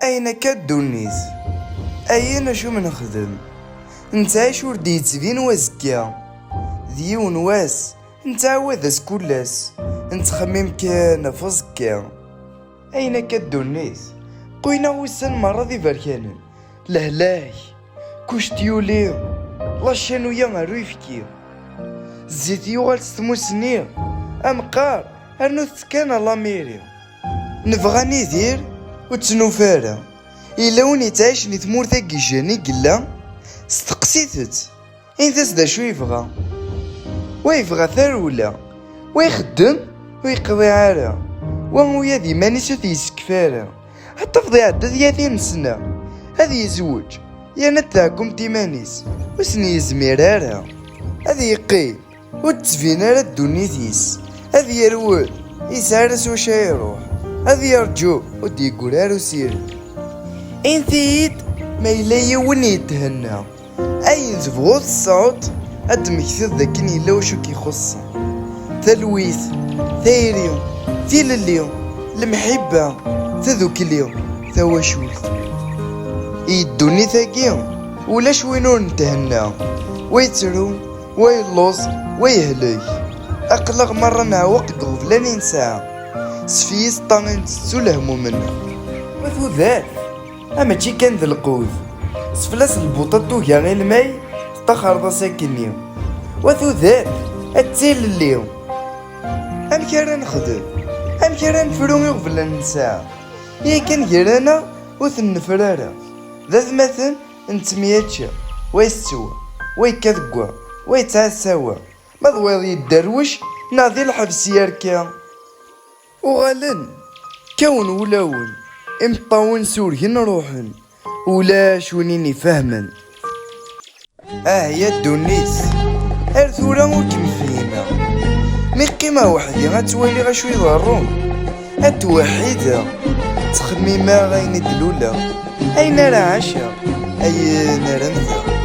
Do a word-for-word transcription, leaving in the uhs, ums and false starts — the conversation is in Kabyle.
Ayen akka ddunit, ayen acu m-nexdem, nettɛic ur d-yettbin wazekka. D yiwen wass, nettɛawad-as kul ass, nettxemmim kan ɣef uẓekka. Ayen akka ddunit, qquyen-aɣ wussan merra d iberkanen, lehlak, kuct yuli, lacanuya ar uyefki. Zzit yuɣal s tmusni, ameqqar, rnu tettekkan a lamiri. Nebɣa nidir, ur tt-nufi ara. Yella win yettɛicen i tmurt-agi jani yella, steqsit-t, init-as d acu yebɣa. Wa yebɣa tarewla, wa ixeddem ur yeqḍiɛ ara, wa ula d iman-is ur t-yessekf ara. Ad tafeḍ iɛedda-t yatin sna, ad yezweǧ, yerna ad tɛeggumt iman-is, ur sen-yezmir ara. Ad yeqqim, ur d-tbin ara ddunit-is, ad yerwel, yesɛa ara s wacu ara iruḥ, ad yerǧu, ur d-yeggri ara usirem. Init-iyi-d ma yella yiwen yethenna. Ayen tebɣuḍ tesɛuḍ, ad d-temmektiḍ d akken yella wacu k-ixuṣṣen. Talwit, tayri, tilelli, lemḥibba, tadukli, tawacult. I ddunit-agi, ulac win ur nethenna. Wa yettru, wa yelluẓ, wa yehlek. Aql-aɣ merra neɛweq deg iɣeblan i nesɛa. S fyiseṭṭa i ntettu lehmum-nneɣ. Wa tudert, a mačči kan d lqut. Sefla-s lbuṭa tuga i lmay, teṭṭaxreḍ-as akkenni. Wa tudert, ad tilelli. Amek ara nexdem? Amek ara nefru iɣeblan nesɛa? Yakan gar-aneɣ ur ten-nefri ara. D atmaten, nettemyačča. Wa yessew, wa yekka deg wa, wa yettɛassa wa. Ma d wayeḍ yedderwec, neɣ di lḥebs yerka. Uɣalen kkawen wulawen, imeṭṭawen surgen ruḥen, ulac win i n-ifehmen. Ah ya ddunit, ar tura ur kem-fhimeɣ. Mi qqimeɣ weḥd-i ad ttwaliɣ acu iḍerrun, ad ttweḥḥideɣ, ttxemmimeɣ ayen i d-luleɣ, ayen ara ɛaceɣ, ayen ara mmteɣ.